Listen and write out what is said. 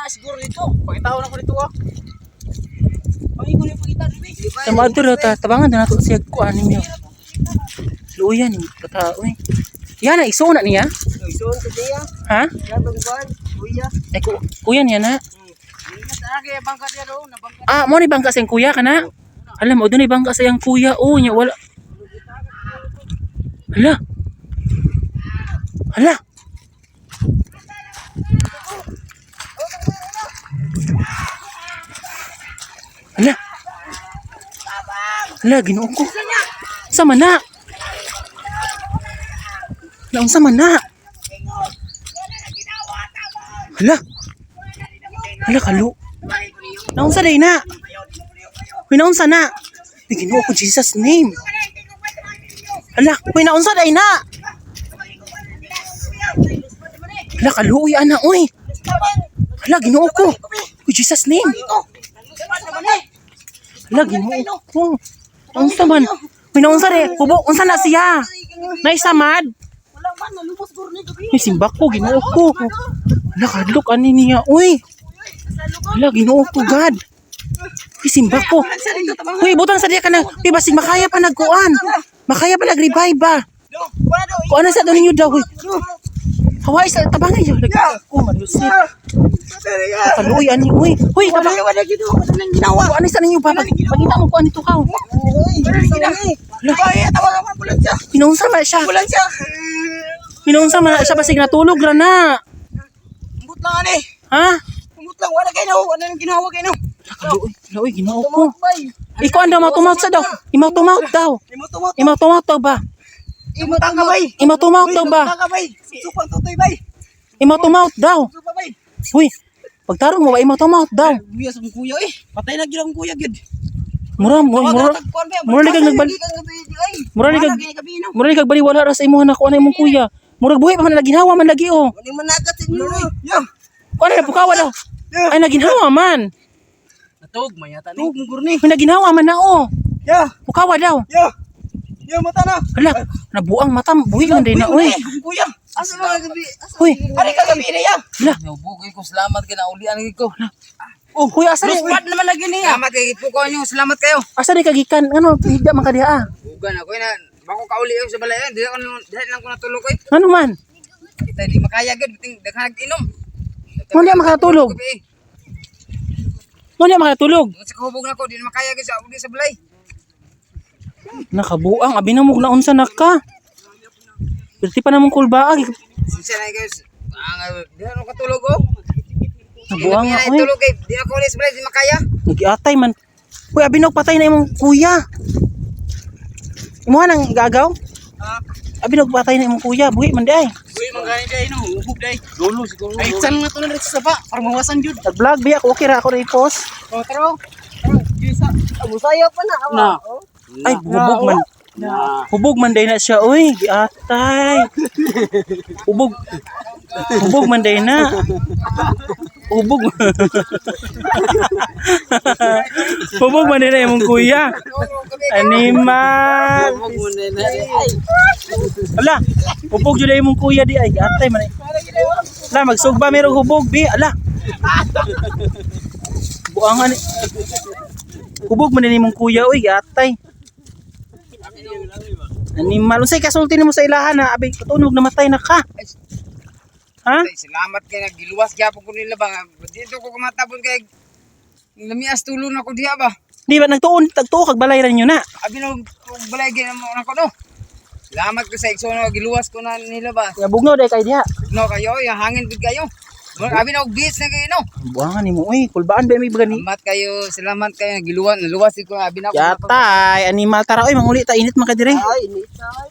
Na siguro dito. Pakitaon ako dito ah. Pangingon yung pangita dito. Tama adto ra ta tabangan na nato siya kuan ninyo. Luya ni bata oy. Yan na isuon na niya. Isuon ko niya. Ha? Yan bang kuan? Kuya. Ay kuya niya na. Ingat age bangka diya do, nabangka. Ah, mo ni bangka sa iyang kuya kana? Alam mo dunay bangka sa iyang kuya oh nya wala. Hala. Hala. Hala. Hala, Ginoo ko. Sama na. Naunsa man na? Hala. Hala kalu. Naunsa day na? Huy, naunsa na? Uy, Ginoo ko, Jesus name. Hala, huy, naunsa day na? Hala, kaluoy, ana, uy. Hala, Ginoo ko. Uy, Jesus name. Hala, Ginoo ko. Naunsa man? Uy, naunsa day? Hubo, unsa na siya? Naisamad? Wala man nalubos guro ni gabi. Uy, simbak ko, Ginoo ko. Hala, kadlok, ani niya, uy. Hala, Ginoo ko, God. Uy, simbak ko. Uy, butang sa diya ka na. Uy, basig makaya pa nagkuan. Makaya pa nag-revive ba? Do, wala do. Kuan na sa doon ninyo daw. Uy. Hawaii sa tabangan niyo. Lagi ko, Mariusip. Kaluoy ani, uy. Uy, Wala tabang. wala gid wala nang ginawa. Kuan sa ninyo ba? Pagita mo kuan nito ka. Wala nang ginawa. Ay, tawag ang ambulansya. Pinaunsa man siya. Ambulansya. Pinaunsa man siya basig natulog ra na. Umbot lang ani. Ha? Umbot lang wala kay no, wala nang ginawa kay no. Kaluoy, kaluoy, Ginoo ko. Bay. Ikaw ang daw matumaut sa daw. Imaw tumaut daw. Imo tumot. Imaw tumaut daw ba? Imo tanga bay. Imaw tumaut daw ba? Tanga bay. Supang tutoy bay. Imaw tumaut daw. Supa bay. Uy, pagtarong mo ba imaw tumaut daw? Buya sa mong kuya eh. Patay na gid akong kuya gid. Mura, mura, mura. Mura ni kag nagbal Mura ni kag Mura ni kag baliwala ra sa imong nakuha na imong kuya. Murag buhi pa man naginhawa man lagi oh. Wala managat sa inyo. Ya. Kuan na pukawa daw. Ay naginhawa man. Natog man yata ni. Tug mo gurni. May naginhawa man na oh. Ya. Pukawa daw. Ya. Ya mata na. Hala, nabuang mata buhi man din na oy. Kuya. Asa na gabi? Uy, Ari ka gabi na ya. hala. Nubugay ko salamat kay naulian ko. Oh, kuya asa ni? Luspad naman lagi niya. Salamat kay gipukaw niyo, salamat kayo. Asa ni kagikan? Ano higda man ka diha? Ah? Ugan ako na bako kauli ako sa balay. Di ako dili lang ko natulog oy. Ano man? Kita di makaya gid biting daghang inom. Mo di makatulog. Gabi. Mo di makatulog. Tungod sa kahubog nako di na makaya gid sa uli sa balay. Nakabuang abi na mo na unsa na ka. Perti pa namong kulbaag. Sinsya na guys. Ang di ako katulog oh. Nabuang nga nga oy. Tulog kay di ako uli sa balay di makaya. Nagiatay man. Uy, abi na patay na imong kuya. Imuha nang gagaw? Ha? Abi patay na imong kuya, buhi man di ay. Uy, manggani day no, ubog day. Dulo siguro. Ay, saan nga to na sa saba para mawasan jud. Nag-vlog biya ako, okay ra ako i-post. Oh, tara. Tara, Gisa. Musaya pa na. Na. Ay, hubog man. Hubog man day na siya, uy, giatay. Hubog. Hubog man day na. Hubog. Hubog man day na imong kuya. Animal. Ala, hubog jud imong kuya di ay giatay man. Ala, magsugba merong hubog bi. Ala. Buangan ni. Hubog man din imong kuya uy, giatay. Animal, unsay kasulti nimo sa ilahan na abi katunog namatay na ka? Ha? Tay, salamat kay nagiluwas gyapon ko nila ba. Dito ko kumatabon kay lamias tulo na ko diha ba. Di ba nagtuon tagtuo kag balay ra ninyo na? Abi no og balay gyud mo nako no. Salamat ko sa igsoon nga giluwas ko na nila ba. Ya bugnaw day kay diha. No kayo, yang hangin gud kayo. Murag abi na og beach na kayo no. Buangan nimo uy, kulbaan ba may bagani? Salamat kayo, salamat kayo nagiluwas, naluwas ko abi na ko. Yatay, animal tara oy manguli ta init man ka dire. Ay, init ay.